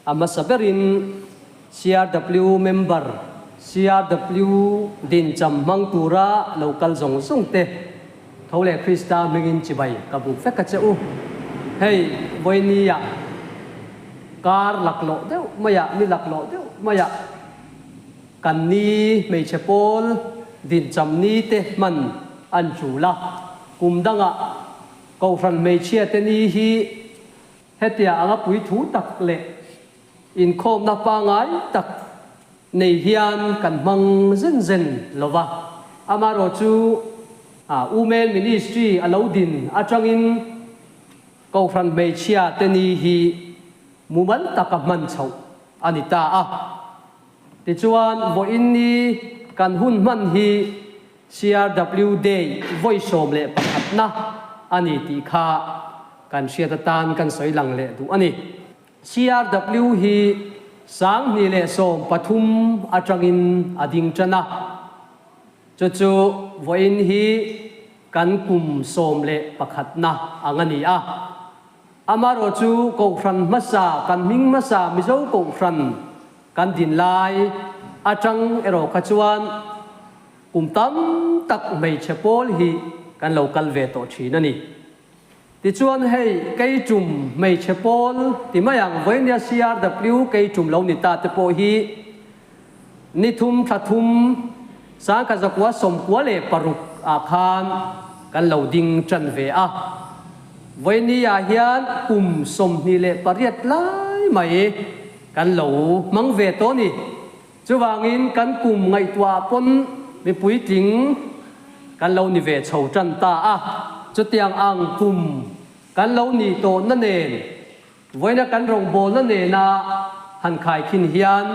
A hmasa berin CRW member, CRW dincham hmang tura lo kal zawng zawng te tho leh Krista hmingin chibai ka buk vek a che u. Hei vawinia kar laklawh deuh maiah, ni laklawh deuh maiah kan ni hmeichhe pawl dincham ni te hman an tul a, kum dangah Kohhran hmeichhia te ni hi Hetia anga puithu tak leh inkhawmna pangngai tak nei hian kan hmang zen zen lo va, amaherawhchu Women Ministry a lo din atangin Kohhran hmeichhia te ni hi mumal taka hman chhoh a ni ta a. Tichuan, vawiin ni kan hun hman hi CRW Day vawi 11 na a ni tih kha kan hriat atan kan sawi lang leh duh a ni. CRW hi 2013 atangin a ding tan a, chu chu vawiin hi kan kum 11 na ang a ni a. Amaherawh chu Kohhran hmasa, kan hming hmasa Mizo Kohhran kan din lai atang erawh kha chuan kum tam tak hmeichhe pawl hi kan lo kal ve tawh thin a ni. Tichuan hei kei tum hmeichhe pawl ti mai ang vawinia CRW kei tum lo ni ta te pawh hi Ni thum thla thum 1996 ah khan kan lo ding tan ve a. Vawiini ah hian kum 28 lai mai kan lo hmang ve tawh a ni. Chuvangin kan kum ngaihtuah pawn mipui tling kan lo ni ve chho tan ta a. Chutiang ang kum kan lo nih tawhna nen Vawiina kan rawngbawlna nena han khaikhin hian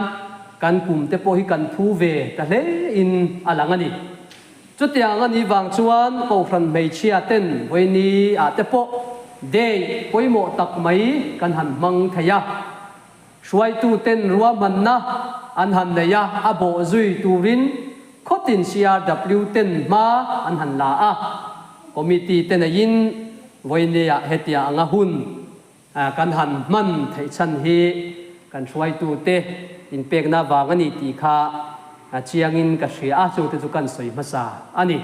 kan kum te pawh hi kan phu ve ta hle in a lang a ni. Chutiang a nih vang chuan Kohhran hmeichhia ten vawiini ah te pawh day pawimawh tak mai kan han hmang thei a. Hruaitu ten ruahmanna an han nei a, a bawh zui turin khawtin CRW ten hma an han la a. Committee te neiin vawiini ah hetiang anga hun Kan han hman theih chhan hi kan hruaitute inpekna vang a ni tih kha chiangin ka hria a, chute chu kan sawi hmasa a ni.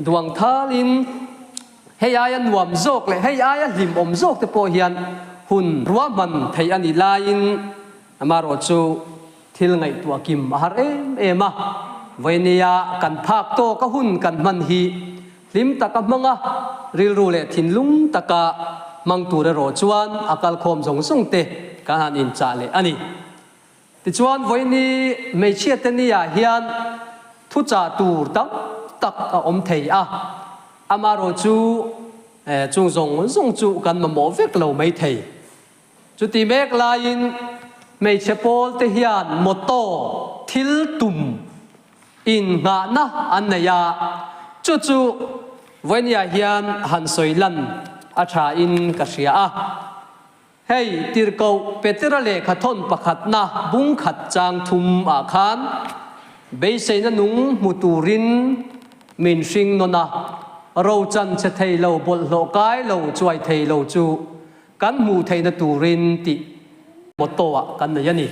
Duang thalin hei aia nuam zawk leh hei aia hlimawm zawk te pawh hian hun ruahman theih a nih laiin amaherawh chu thil ngaihtuah kim a har em em a, vawinia kan phak tawka hun kan hman hi Hlim taka hmanga rilru leh thinlung taka hmang tur erawh chuan a kalkhawm zawng zawng te kan han inchah leh a ni. Tichuan vawiini hmeichhia te ni ah hian thuchah tur tam tak a awm thei a, amaherawh chu chung zawng zawng chu kan mamawh vek lo mai thei. Chuti mek laiin hmeichhe pawl te hian motto thil tum Innghahna an nei a, chu chu vawinia hian han sawi lan a tha in ka hria a. Hei Tirhkoh Petera lehkha thawn pakhatna bung khat chang thum ah khan beiseina nung hmu turin min hring nawn a, rochan che thei lo bawlhhlawh kai lo chuai thei lo chu kan hmuh theihna turin tih motto ah kan nei a ni.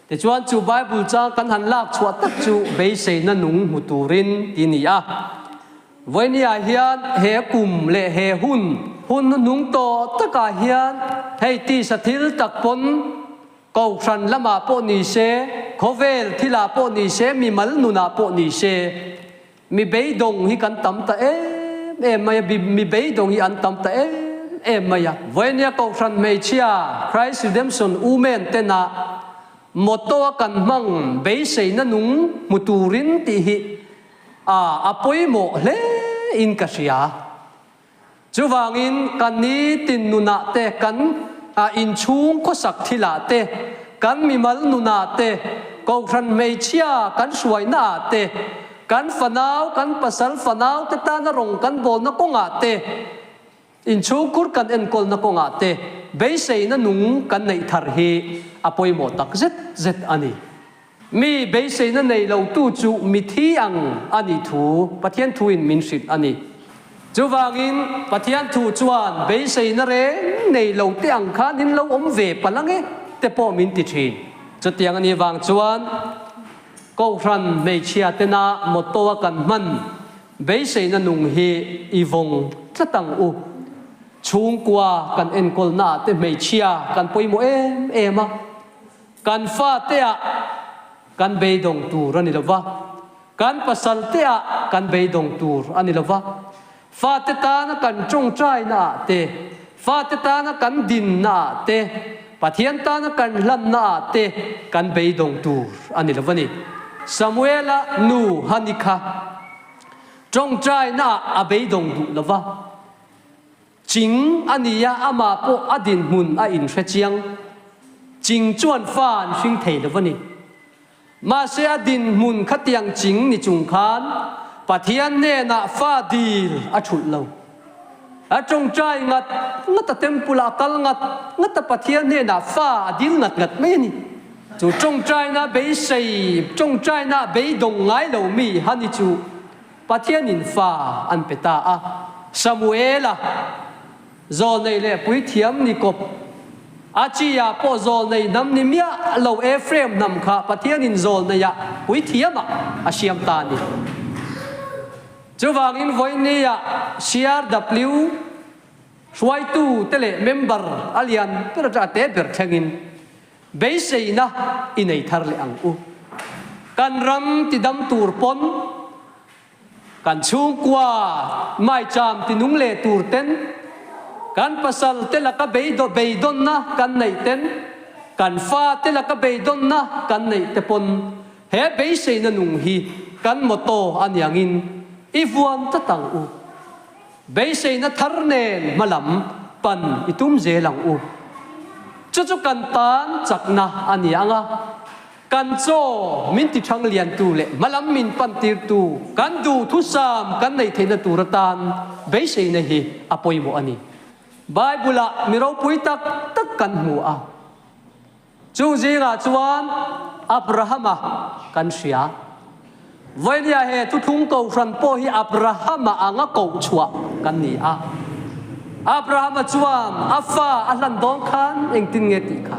Tichuan chu Bible chang kan han lak chhuah tak chu beiseina nung hmu turin ti ni a. Vawinia hian he kum leh he hun, hun nung tawh takah hian hei tisa thil tak pawn Kohhran lamah pawh ni se, khawvel thilah pawh ni se, mimal nunah pawh ni se, Mi beidawng hi kan tam ta em em mai a, mi beidawng hi an tam ta em em mai a. Vawinia Kohhran hmeichhia Christ Redemption Women tena motto a kan hmang beiseina nung hmu turin tih hi a a pawimawh hle in ka hria. Chuvangin kan nitin nunah te, kan inchhung khawsak thilah te, kan mimal nunah te, kohhran hmeichhia kan hruainaah te, kan fanau, kan pasal fanau te tana rawng kan bawlna kawngah te, inchhungkhur kan enkawlna kawngah te beiseina nung kan neih thar hi a pawimawh tak zet zet a ni. Mi beiseina nei lotu chu mi thi ang a nih thu Pathian thuin min hrilh a ni. Chuvangin Pathian thu chuan beiseina reng nei lo te ang khan in lo awm ve palh ang e. te pawh min ti thin. Chutiang a nih vang chuan Kohhran hmeichhia tena motto a kan hman beiseina nung hi i vawng tlat ang u. Chhungkua kan enkawlnaah te hmeichhia kan pawimawh em em a, kan fateah kan beidawng tur a ni lo va, kan pasalteah kan beidawng tur a ni lo va, fate tana kan tawngtainaah te, fate tana kan dinnaah te, Pathian tana kan hlannaah te kan beidawng tur a ni lo va ni. Samuela nu Hani kha tawngtainaah a beidawng duh lo va. Ching a ni a, amah pawh a dinhmun a inhre chiang. Ching chuan fa an hring thei lo a ni. Mahse a dinhmun khatiang ching ni chung khan Pathian hnenah fa dil a thulh lo. A tawngtai ngat ngat a, temple ah a kal ngat ngat a, Pathian hnenah fa a dil ngat ngat mai a ni. Chu tawngtaina beisei, tawngtaina beidawng ngai lo mi Hani chu Pathianin fa an pe ta a, Samuela, zawlnei leh puithiam ni kawp, a chi-ah pawh zawlnei hnam ni miah lo Ephraim hnam kha Pathianin zawlneiah puithiamah a siam ta a ni. Chuvangin vawinia CRW hruaitute leh member a lian ber atanga te ber thlengin beiseina i nei thar leh ang u. Kan ram tidam tur pawn, kan chhungkua maicham tinung leh tur ten, kan pasal te laka beidawnna kan neih ten, kan fa te laka beidawnna kan neih te pawn he beiseina nung hi kan motto a niangin i vuan tlat ang u. Beiseina thar nen hmalam pan i tum zel ang u. Chu chu kan tan chakna a ni ang a, kan chaw min ti thang liantu leh hmalam min pan tirtu kan duhthusam kan neih theihna tur atan beiseina hi a pawimawh a ni. Bible-ah mi ropui tak tak kan hmu a. Chung zingah chuan Abrahama kan hria. Vawinia he thuthlung kohhran pawh hi Abrahama anga koh chhuah kan ni a. Abrahama chuan a fa a hlan dawn khan engtin nge tih kha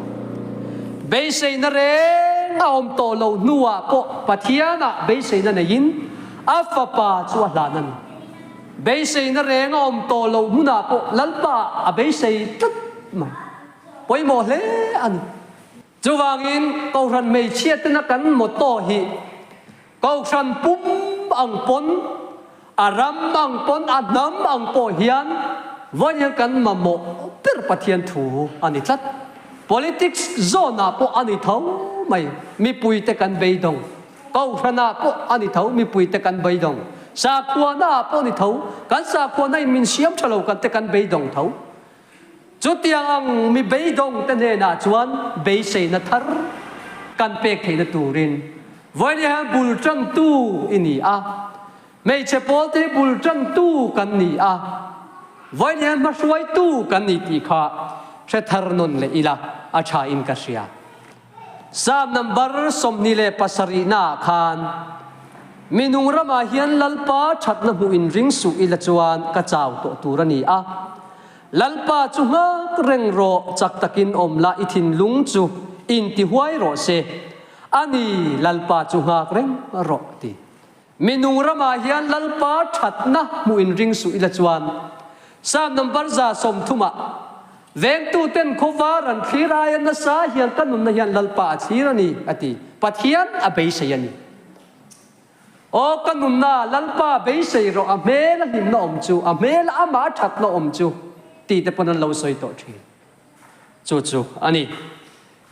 beiseina reng a awm tawh loh hnuah pawh Pathianah beiseina neiin a fapa chu a hlan a ni. Beiseina reng a awm tawh loh hmunah pawh Lalpa a beisei tlat mai. Pawimawh hle a ni. Chuvangin Kohhran hmeichhia tena kan motto hi Kohhran pum ang pawn, a ram ang pawn, a hnam ang pawh hian vawiin hian kan mamawh ber Pathian thu a ni tlat. Politics zawnah pawh a ni tho mai, mipuite kan beidawng. Kohhranah pawh a ni tho, mipuite kan beidawng. Sakhuanaah pawh a ni tho, kan sakhuana in min siam tha lo kan te kan beidawng tho. Chutiang ang mi beidawng te hnenah chuan beiseina thar kan pek theihna turin vawiin hian bul tantu i ni a, hmeichhe pawl te hi bul tantu kan ni a, vawiin hian hmahruaitu kan ni tih kha hre thar nawn leh ila a tha in ka hria. Psalm number 27 naah khan, Mi nung ramah hian Lalpa thatna hmuh in ring suh ila chuan ka chau tawh tur a ni a. Lalpa chu nghak reng rawh, chak takin awm la i thinlung chu intihuai rawh se. A ni, Lalpa chu nghak reng rawh ti. Mi nung ramah hian Lalpa thatna hmuh in ring suh ila chuan Psalm number 130 ah Vengtuten khawvar an thlir aia nasa hian ka nunna hian Lalpa a thlir a ni, a ti. Pathian a beisei a ni. Aw ka nunna, Lalpa beisei rawh, a hmel a hlimna awm chu, a hmel a amah a thatna awm chu, tih te pawn an lo sawi tawh thin. Chu chu a ni.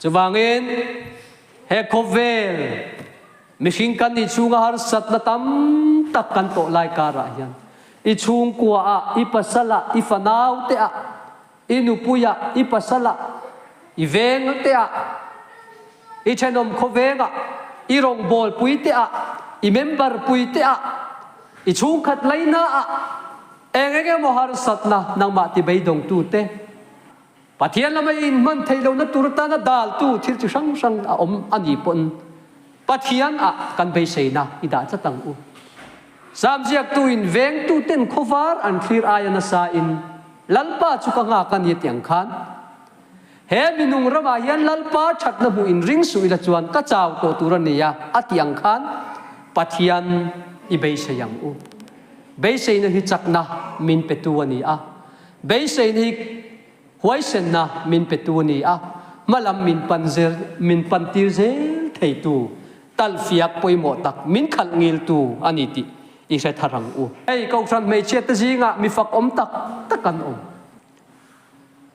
Chuvangin he khawvel mihring kan nih chhunga harsatna tam tak kan tawh lai karah hian i chhungkuaah, i pasalah, i fanauteah, i nupuiah, i pasalah, i vengteah, i thenawm khawvengah, i rawngbawlpuiteah, i member puiteah, i chhungkhat lainaah eng eng emaw harsatna nangmah tibeidawngtute, Pathian lama i inhman theih lohna tur atana daltu thil chi hrang hrang a awm a nih pawn Pathian ah kan beiseina i dah tlat ang u. Sam ziaktu in vengtu ten khawvar an thlir aia nasa in Lalpa chu ka nghak a ni a ti ang khan. He minung ramah hian Lalpa thatna hmuh in ring suh ila chuan ka chau tawh tur a ni a, a tih ang khan Pathian i beisei ang u. Beiseina hi chakna min petu a ni a, beiseina hi huaisenna min petu a ni a, hmalam min pan zel min pantir zel theitu, talhfiak pawimawh tak min khalh ngiltu a ni tih i hre thar ang u. Hei Kohhran hmeichhiate zingah mi fakawm tak tak an awm.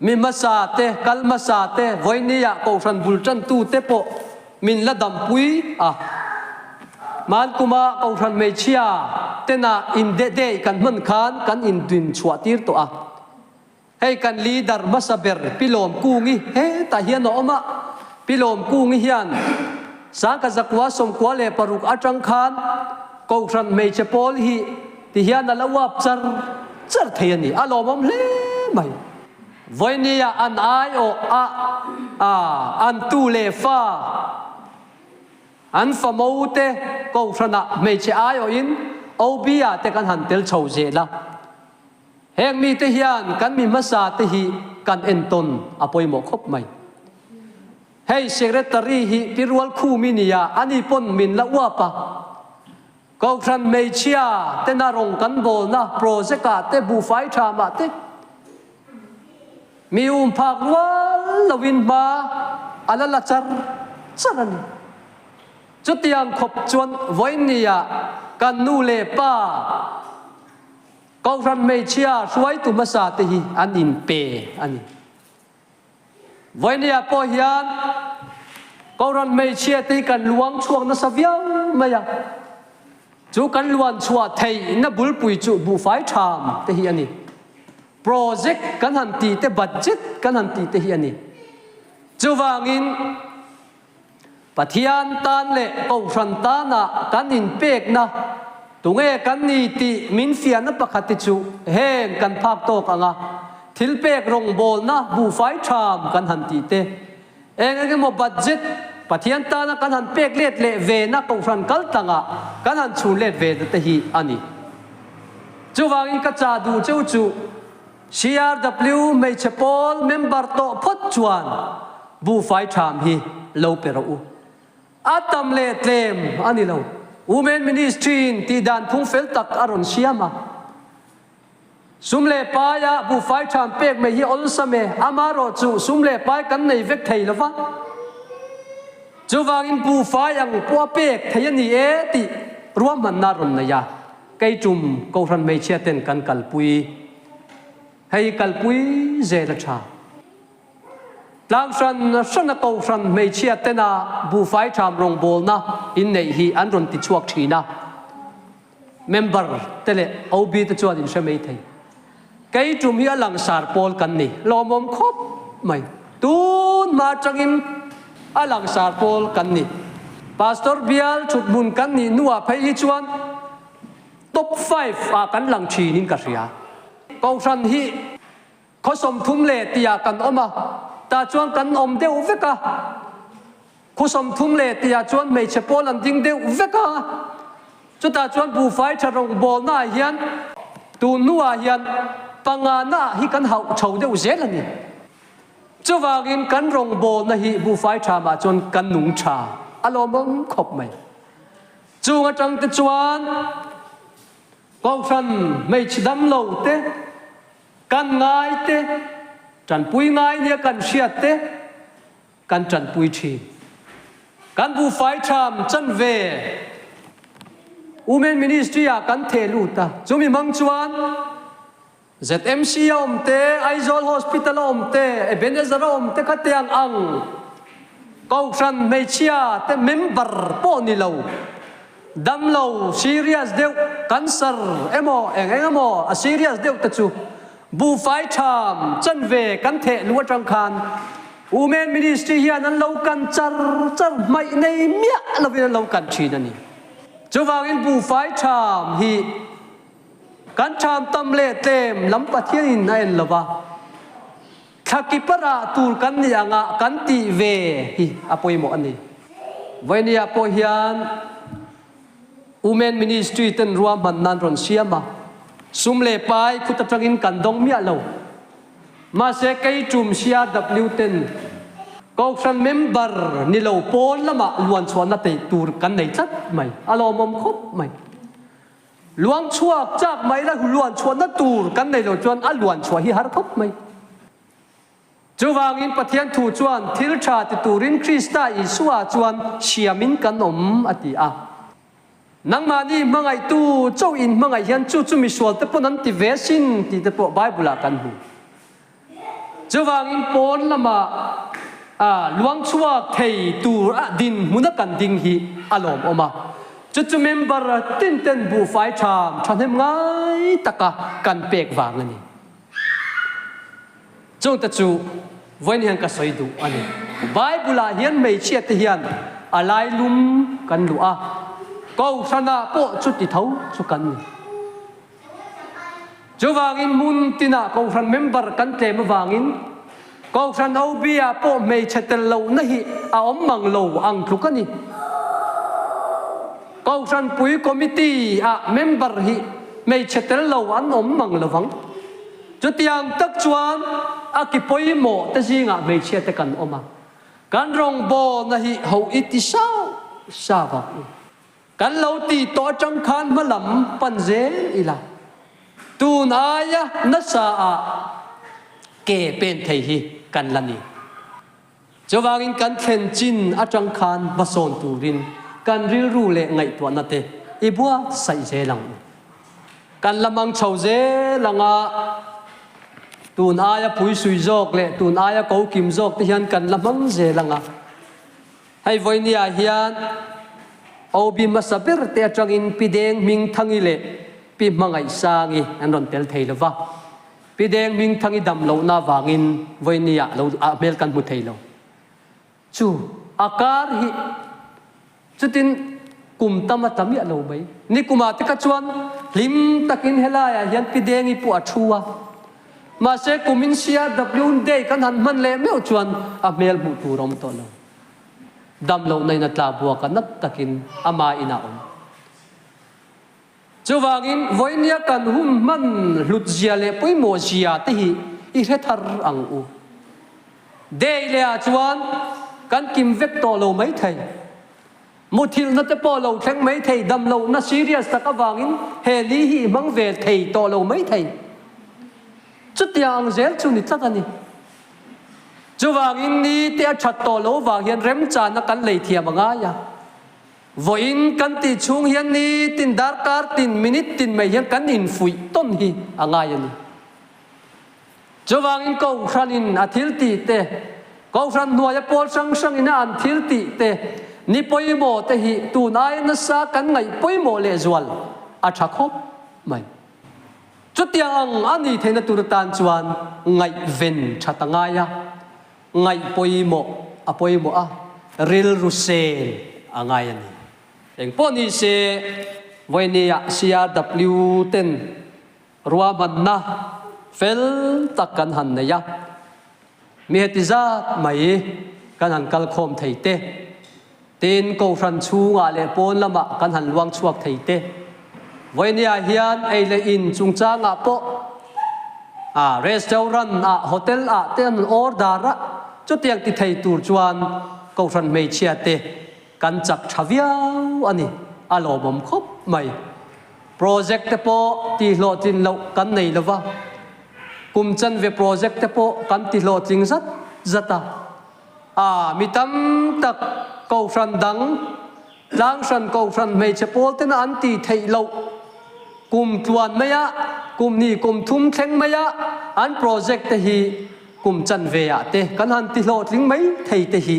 Mi hmasa te, kal hmasa te, vawinia Kohhran bul tantu te pawh min la dampui a. Hman kuma Kohhran hmeichhia tena inde day kan hman khan kan indin chhuah tir tawh a. Hei kan leader hmasa ber Pi Lawmkungi hetah hian a awm a. Pi Lawmkungi hian Sangkazakua 96 atang khan Kohhran hmeichhe pawl hi Ti hian a lo uap char char thei a ni. A lawmawm hle mai. Vawinia an aiawh a a an tu leh fa, an fa mo te kohhranah hmeichhe aiawhin OB ah te kan han tel chho zel a. Heng mite hian kan mi hmasa te hi kan entawn a pawimawh khawp mai. Hei Secretary hi Pi Rualkhumi nia ani pawn min la uap a. Kohhran hmeichhia tena rawng kan bawlna project ah te buhfai thamah te mi um phak rual loin hma a la la char char a ni. Chutiang khawp chuan vawiinnia kan nu leh pa Kohhran hmeichhia hruaitu hmasa te hi an inpe a ni. Vawinia pawh hian Kohhran hmeichhia te hi kan luang chhuak nasa viau mai a, chu kan luan chhuah theihna bulpui chu buhfai tham te hi a ni. Project kan han tih te, budget kan han tih te hi a ni. Chuvangin Pathian tan leh Kohhran tana kan inpekna tunge kan ni tih min fiahna pakhat hi chu heng kan phak tawk ang a, thilpek rawngbawlna buhfai tham kan han tih te, eng eng emaw budget Pathian tana kan han pek let leh vena Kohhran kal tlangah kan han chhun let ve te hi a ni. Chuvangin ka chah duh cheu chu CRW hmeichhe pawl member tawh phawt chuan buhfai tham hi lo pe rawh u. A tam leh tlem a ni lo. Women Ministry in tih dan phung fel tak a rawn siam a. Sum leh paia buhfai tham pek mai hi awlsam e, amaherawhchu sum leh pai kan nei vek thei lo va. Chuvangin buhfai ang pawh a pek thei a ni e tih ruahmanna a rawn nei a. Kei tum Kohhran hmeichhia ten kan kalpui. Hei kalpui zel a tha. Tlang hran hrana Kohhran hmeichhia tena buhfai tham rawngbawlna inneih hi an rawn ti chhuak thin a. Member te leh OB te chuan in hre mai thei. Kei tum hi a langsar pawl kan ni. Lawmawm khawp mai. Tun hma atangin a langsar pawl kan ni. Pastor bial thuthmun kan nih hnuah phei hi chuan top five ah kan lang thinin ka hria. Kohhran hi khaw 30 leh tihah kan awm a, tah chuan kan awm deuh vek a. Khu 30 leh tihah chuan hmeichhe pawl an ding deuh vek a, chutah chuan buhfai tha rawngbawlnaah hian tun hnuah hian pangana hi kan hauh chho deuh zel a ni. Chuvangin kan rawngbawlna hi buhfai tha mah chuan kan nung tha a lawmawm khawp mai. Chung atang te chuan Kohhran hmeichhe damlo te, kan ngai te, tanpui ngai nia kan hriat te, Kan ṭanpui ṭhin. Kan buhfai ṭham chanve Women Ministry ah kan theh lut a, chumi hmang chuan ZMC a awm te, Aizawl Hospital a awm te, Ebenezer a awm te khatiang ang Kohhran hmeichhia te member pawh ni lo, damlo serious deuh, cancer emaw eng eng emaw a serious deuh te chu Buhfai ṭham chanve kan theh luh aṭang khan Women Ministry hian an lo kan char char hmaih nei miah lovin an lo kan ṭhin a ni. Chuvangin buhfai ṭham hi kan ṭham tam leh tlem lam Pathianin a en lova, thla kipa rah tur kan nih anga kan tih ve hi a pawimawh a ni. Vawinia pawh hian Women Ministry ten ruahman nan rawn siam a, sum leh pai khut atangin kan dawng miah lo. Mahse kei tum CRW ten Kohhran member ni lo pawn lamah luan chhuahna teih tur kan nei tlat mai, a lawmawm khawp mai. Luang chhuak chak mai la luan chhuahna tur kan nei lo chuan a luan chhuah hi har khawp mai. Chuvangin Pathian thu chuan thil tha ti turin Krista Isua chuan siamin kan awm a ti a. Nangmahni hmangaihtu chauh in hmangaih hian chu chu misual te pawn an ti ve sin tih te pawh Bible ah kan hmu. Chuvangin pawn lama luang chhuak thei tur a dinhmuna kan ding hi a lawmawm a. Chu chu member tin ten buhfai tham thahnem ngai taka kan pek vang a ni. Chungte chu vawiin hian ka sawi duh a ni. Bible-ah hian hmeichhia te hian a lailum kan luh a, Kohhranah pawh chuti tho chu kan ni. Chuvangin hmun tinah Kohhran member kan tlem avangin Kohhran OB-ah pawh hmeichhe tel lohna hi a awm mang lo ang tluk a ni. Kohhranpui Committee-ah member hi hmeichhe tel lo an awm mang lo vang. Chutiang tak chuan a ki pawimawh te zingah hmeichhia te kan awm a, kan rawngbawlna hi ho i ti sau sau ang u. Kan lo tih tawh atang khan hma lam pan zel ila, tun aia nasa ah ke pen thei hi kan la ni. Chuvangin kan thlen chin atang khan hmasawn turin kan rilru leh ngaihtuahna te i buatsaih zel ang u. Kan la mang chho zel ang a, tun aia puisui zawk leh tun aia ko kim zawk te hian kan la hmang zel ang a. Hei vawinia hian OB hmasa ber te atangin Pi Deng Hmingthangi leh Pi Hmangaihsangi an rawn tel thei lo va. Pi Deng Hmingthangi dam lohna avangin vawinia lo ah hmel kan hmu thei lo. Chu a kar hi chutin kum tam a tla miah lo mai. Nikumah te kha chuan hlim takin helaiah hian Pi Dengi pawh a thu a. Mahse kumin CRW Day kan han hman leh meuh chuan a hmel hmuh tur a awm tawh lo. Dam lohna in a tla buak a nat takin ama inah a awm. Chuvangin, vawinia kan hun hman hlutzia leh pawimawhzia te hi i hre thar ang u. Day lehah chuan kan kim vek tawh lo maithei. Muthilhna te pawh lo thleng maithei, damlohna serious tak avangin he ni hi i hmang ve thei tawh lo maithei. Chutiang ang zel chu ni tlat a ni. Chuvangin, ni te a that tawh lo vang hian remchana kan lei thiam a ngai a. Vawiin kan tih chhung hian ni tin darkar tin minute tin mai hian kan infuih tawn hi a ngai a ni. Chuvangin Kohhranin a thil tih te, Kohhran hnuaia pawl hrang hrangin a an thil tih te, ni pawimawh te hi tun aia nasa kan ngaih pawimawh lehzual a tha khawp mai. Chutiang ang a ni theihna tur atan chuan ngaihven that a ngai a. Ngaih pawimawh a pawimawh a, rilru sen a ngai a ni. Engpawh ni se, vawinia CRW ten ruahmanna fel tak kan han nei a, mi heti zat mai kan han kal khawm thei te, Tin, Kohhran chhungah leh pawn lamah kan han luang chhuak thei te. Vawinia hian ei leh in chungchangah pawh ah restaurant ah, hotel ah te an order a, chutiang ti thei tur chuan Kohhran hmeichhia te kan chak tha viau a ni, a lawmawm khawp mai. Project te pawh tihhlawhtlin loh kan nei lova, kum chanve project te pawh kan tihlawhtling zat zat a. A, mi tam tak Kohhran dang, tlanghran Kohhran hmeichhe pawl tena an tih theih loh kum tluan maia kum hnih kum thum thleng maia an project te hi kum chanve ah te kan han ti hlawhtling mai thei te hi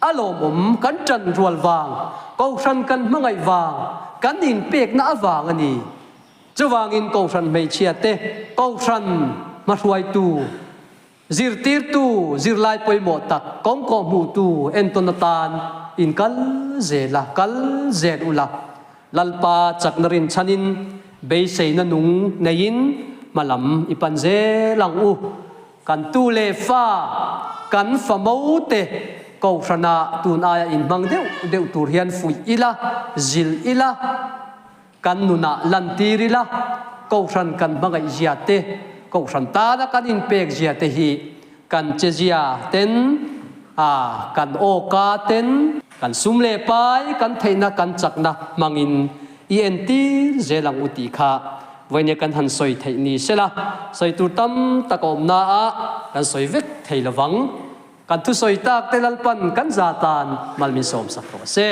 a lawmawm kan ṭan rual vang, Kohhran kan hmangaih vang, kan inpekna avang a ni. Chuvangin Kohhran hmeichhia te, Kohhran hmahruaitu, Zirtirtu, zirlai pawimawh tak, kawngkaw hmuhtu entawn atan in kal zel a, kal zel ula. Lalpa chakna rinchhanin beiseina nung neiin hmalam i pan zel ang u. Kan tu leh fa, kan fa mo te Kohhranah tun aia inhmang deuh deuh tur hian fuih ila, zilh ila. Kan nunah lantir ila, Kohhran kan hmangaihzia te, Kohhran tana kan inpek zia te hi kan che zia ten, a kan awka ten, kan sum leh pai, kan theihna kan chakna hmangin i entir zel ang u tih kha vawinia kan han sawi theih ni sela, sawi tur tam tak a awmna ah kan sawi vek thei lovang. Kan thusawi tak te Lalpan kan za tan mal min sawmsak rawh se.